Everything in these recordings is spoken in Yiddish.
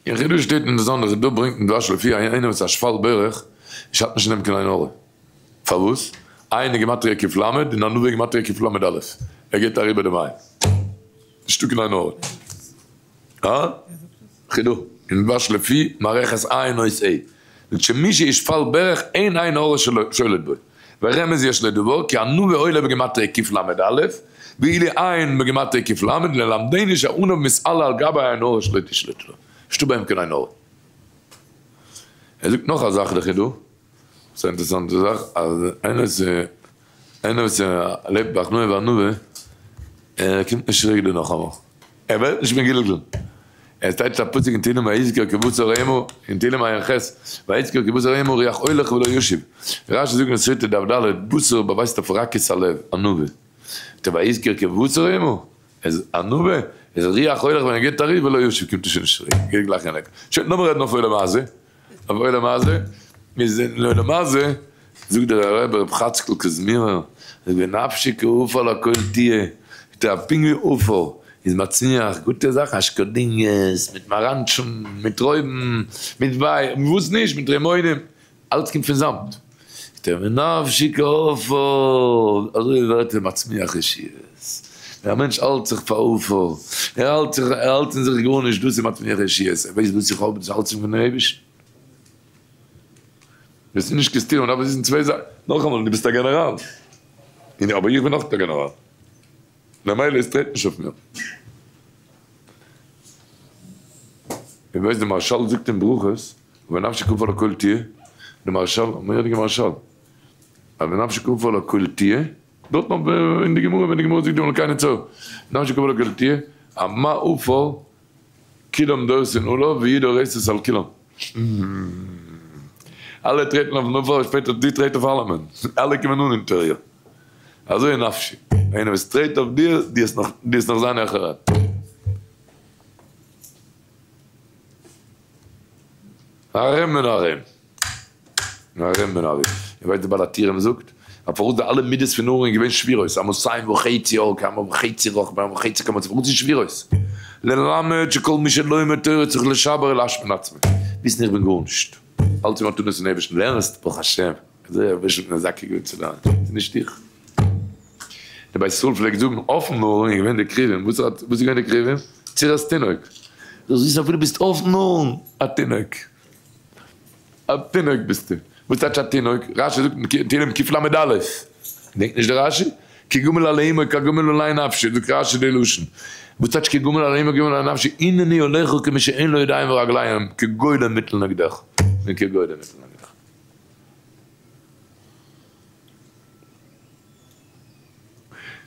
אין חידוש שטייט אינטערעסאנט אז דא ברענגט אין דבש לפי איינער וואס איז א שפל ברך שאדט נישט אין דעם קיין עין הרע. פארוואס? עין איז גימטריא קל און ענווה איז גימטריא קל"א. ער גייט אריבער דעם עין. נישטא קיין עין הרע. הא? חידא. אין דבש לפי מערכת עין אות ע. זאגט שמי שישפל ברך אין עין הרע שולט בו. ורמז יש לדבר כי ענווה עולה בגימטריא קל"א, ואילו עין בגימטריא קל, ללמדנו שהענוו מתעלה על גבי עין הרע שלא תשלוט לו. נישטא ביי אים קיין עין הרע. ער זאגט נאך א זאך די חידא, ס'איז א אינטערעסאנטע זאך, אז איינער וואס איינער וואס לעבט בהכנעה וענווה, ער קומט נישט צוריק דא נאכאמאל, ער ווערט נישט מגולגל. עס טייטשט א פסוק אין תהילים ויזכור כבשר אמו, אין תהילים ע"ח, ויזכור כבשר אמו רוח הולך ולא ישוב. רש"י זאגט אין סוטה דף ד, בשר באווייזט אויף רכות הלב, ענווה. זאגט ער ויזכור כבשר אמו, איז ענווה, איז רוח הולך ווען ער גייט אריבער ולא ישוב קומט ער שוין נישט צוריק, גייט גלייך אין עק. שוין לאמיר רעדן אויף עולם הזה, אויף עולם הזה, איז אין עולם הזה, זאגט דער רבי ר' חאצקל קוזמירער, זאגט ונפשי כעפר לכל תהיה, זאגט ער פונקט ווי עפר איז מצמיח גוטע זאכן, אשכדינגעס, מיט מאראנצן, מיט טרויבן, מיט וויי, מיט וואס נישט, מיט רימונים, אלץ קומט פון זאמד. זאגט ער ונפשי כעפר, אזוי ווערט ער מצמיח ישועות. ווען א מענטש האלט זיך פאר עפר, ער האלט זיך, ער האלט אין זיך גארנישט, דאס איז מצמיח ישועות, ער ווייסט וואס איך האב, דאס אלץ איז פונעם אייבערשטן. דאס איז נישט קיין סתירה, מען דארף וויסן צוויי זאכן, נאכאמאל, דו ביסט א גענעראל, אבער איך בין אויך א גענעראל, ממילא עס טרעט נישט אויף מיר. איר ווייסט די מהרשל זאגט אין ברכות, ונפשי כעפר לכל תהיה, די מהרשל, א מורא'דיגע מהרשל, אז ונפשי כעפר לכל תהיה, דארט נאך אין די גמרא ווען די גמרא זאגט דעם אלקי נצור, ונפשי כעפר לכל תהיה, א מה עפר כולם דורסין עליו והיא דורסת על כולם. אלע טרעטן אויפן עפר, שפעטער דו טרעט אויף אלעמען, אלע קומען אן אונטער איר. אזוי איז נפשי, איינער וואס טרעט אויף דיר, דו האסט נאך, דו האסט נאך זיין העכער. ארום און ארום. ארום און ארום. איר ווייסט די בעל הטורים זאגט, אז פארוואס די אלע מידות פון ארון איז געווען שבירות, אמתיים וחצי אורך, אמה וחצי רוחב, אמה וחצי קמץ, פארוואס איז שבירות? ללמד שכל מי שלומד תורה צריך לשבר ולהשפיל עצמו. וויסן איך בין גארנישט. אלץ איז מתנות פון אייבערשטן, לערנסט, ברוך השם. אזוי האב איך שוין מזכה געווען צו לערנען, ס'איז נישט איך. דער בית ישראל פלעגט זאגן, אויפן ארון איז געווען די כרובים, וואס האט, וואס איז געווען די כרובים? צורת תינוק. זאלסט וויסן אפילו ביסט אויפן ארון, א תינוק. א תינוק ביסטו. וואס טייטש א תינוק? רשי זאגט אין תהילים קל"א. געדענקט נישט די רשי? כגמול עלי אמו כגמול עלי נפשי, זאגט רשי די לשון. וואס טייטש כגמול עלי אמו כגמול עלי נפשי? הנני הולך כמי שאין לו ידיים ורגליים, כגולם מוטל נגדך. כגולם מוטל נגדך.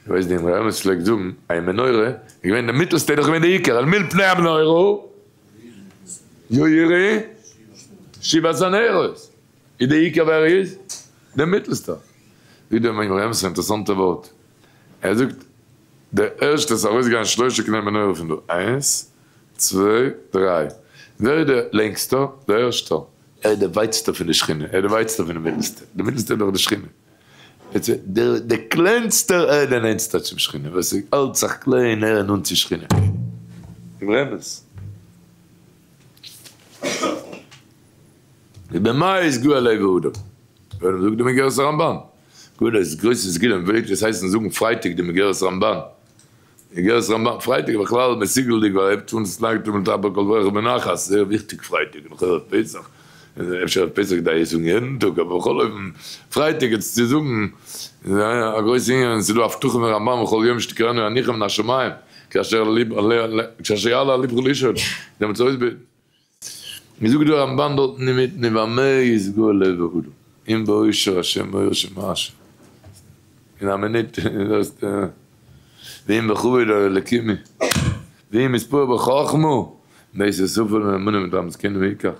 דו ווייסט די אמרי אמת פלעגט זאגן א מנורה איז געווען די מיטעלסטע איז דאך געווען די עיקר אל מול פני המנורה יאירו שבעת הנרות איז די עיקר ווער איז די מיטעלסטע זאגט די אמרי אמת א אינטערעסאנטע ווארט ער זאגט די ערשטע איז ארויסגעגאנגען שלושה קני מנורה פון דא איינס צוויי דריי ווער איז די לענגסטע די ערשטע ער איז די ווייטסטע פון די שכינה ער איז די ווייטסטע פון די מיטעלסטע די מיטעלסטע איז דאך די שכינה. דער דער קלענסטער ער איז דער נענטסטער צום שכינה, ווער ס'האלט זיך קליין ער איז נאנט צו שכינה. דעם רמז. ובמה איז גאולה לב האדם? ווען מ'זאגט דעם איגרת הרמבן. גאולה איז גרויסע סגולה, מ'פלעגט עס הייסן זאגן פרייטאג דעם איגרת רמבן. איגרת רמבן פרייטאג בכלל מסוגל'דיג ווייל ער הייבט אן סלאגט אן מיט אבער כל ברכה בנחת, זייער וויכטיג פרייטאג נאך ערב פסח, אפשר ערב פסח כדאי עס זאגן יעדן טאג אבער בכל אופן פרייטאג עס צו זאגן איז א גרויסע ענין און ס'איז דא הבטחה פון רמבן וכל יום שתקראנו יניחם מן השמים כאשר יעלה על לבך לשאול דעמאלטס אויסבעטן. ווי זאגט דער רמבן דארטן אינמיטן ובמה יסגור לב האדם אם באושר השם מאור שמש אין א מינוט ואם בכבוד האלקים ואם יספור בחכמה בית יסופר לאמונה מטעם זקנים ויקח.